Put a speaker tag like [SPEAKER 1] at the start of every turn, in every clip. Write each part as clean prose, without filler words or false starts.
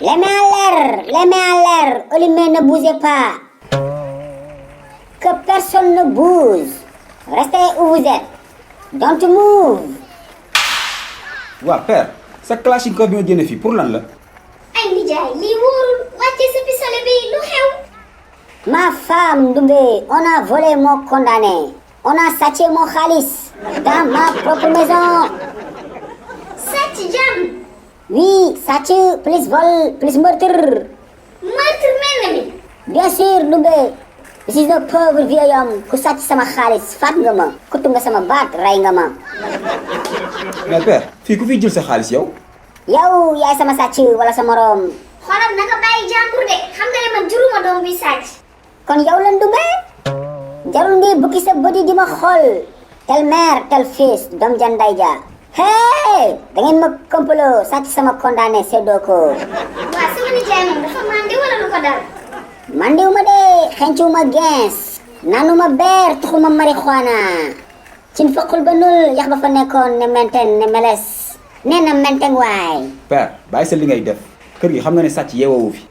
[SPEAKER 1] Les mains en l'air, Olimé, ne bougez pas. Que personne ne bouge. Restez où vous êtes. Don't move.
[SPEAKER 2] waa père sa classique bi nga génne fii pour lan la.
[SPEAKER 3] ay nijaay lii wóorul wàcce sa pistolet bi lu xew.
[SPEAKER 1] Ma femme Ndoumbe, on a volé mon condamné. On a sàcc mon xaalis dans ma propre maison.
[SPEAKER 3] sàcc jàmm.
[SPEAKER 1] Oui, sàcc plus vol plus meurtre.
[SPEAKER 3] meurtre mel na mi.
[SPEAKER 1] Bien sûr Ndoumbe. Je suis un pauvre vieil homme ku sàcc sama xaalis faat nga ma kutu nga sama baat rey nga ma.
[SPEAKER 2] mais père fii ku fi jël sa xaalis yow.
[SPEAKER 1] yow yaay sama sàcc wala sa moroom.
[SPEAKER 3] xoolal naka bàyyi jàmbur de xam nga ne man juruma doom bi sàcc.
[SPEAKER 1] kon yow la Ndoumbe jarul ngi bukki sa bëdi di ma xool tel mère tel fils doom ja nday ja. hey da ngeen ma complot sàcc sama condamné seddoo ko.
[SPEAKER 3] waa sama nijaay moom dafa màndi wala lu ko dal.
[SPEAKER 1] mandiwuma de xenciwuma gens naanuma beer tuxuma marijuana cin faqul ba nul yax ba fa nekkoon ne menten ne meles nee na menteng waay.
[SPEAKER 2] père bàyyi sa li ngay def kër gi xam nga ne sàcc yeewoowu fi.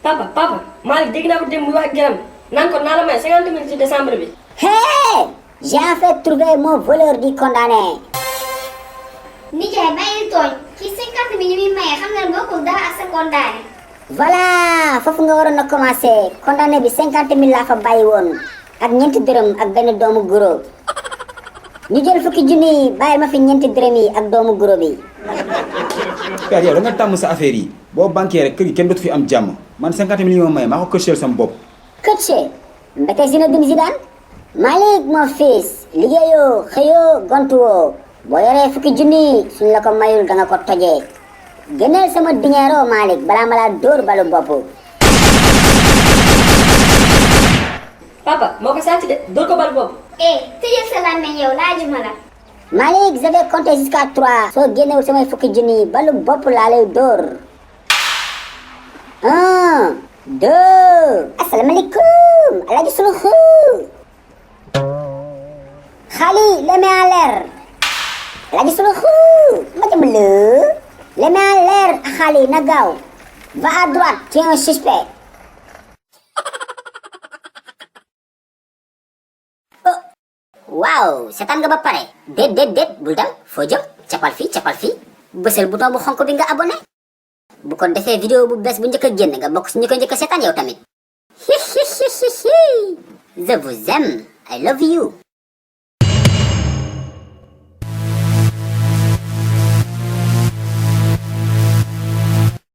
[SPEAKER 4] papa Malick dégg naa ko dem muy wax ak Guéram naan ko naa la may 50 000 ci décembre bi.
[SPEAKER 1] hey j'ai enfin trouvé mon voleur du condamné.
[SPEAKER 3] nijaay bàyyil tooñ ci 50 000 yi muy maye xam nga ne bokkul dara ak sa condamné.
[SPEAKER 1] voilà foofu nga waroon a commencé condamné bi 50 000 laa fa bàyyi woon ak ñeenti dërëm ak benn doomu guro ñu jël fukki junni bàyyil ma fi ñeenti dërëm yi ak doomu guro bi.
[SPEAKER 2] père yow da nga tàmm sa affaire yi boo banqué rek kër gi kenn dootu fi am jàmm man 50 millions may maa ko kërceel sama bopp.
[SPEAKER 1] Coach mbete Zinedine Zidane Malick mon fils liggéeyoo xëyoo gontuwoo boo yoree fukki junni suñ la ko mayul da nga ko tojee génneel sama dinheero Malick balaa ma laa dóor balu bopp.
[SPEAKER 4] papa moo ko sàcc de dóor ko bal boobu.
[SPEAKER 3] tëjal sa làmmeñ yow laajuma la.
[SPEAKER 1] Malick je vais compter jusqu'à 3 soo génnewul samay fukki junni balu bopp laa lay dóor 1 2 asalaamaaleykum alaaji suluxu xaali les mains en l'air alaaji suluxu ma jëm la les mains en l'air xaali na gaaw va à droite tu es un suspect. waaw seetaan nga ba pare déet bul dem foo jëm capal fii bësal bouton bu xonk bi nga abonné bu ko defee vidéo bu bees bu njëkk a génn nga bokk si ñu ko njëkk a seetaan yow tamit. Je vous aime I love you.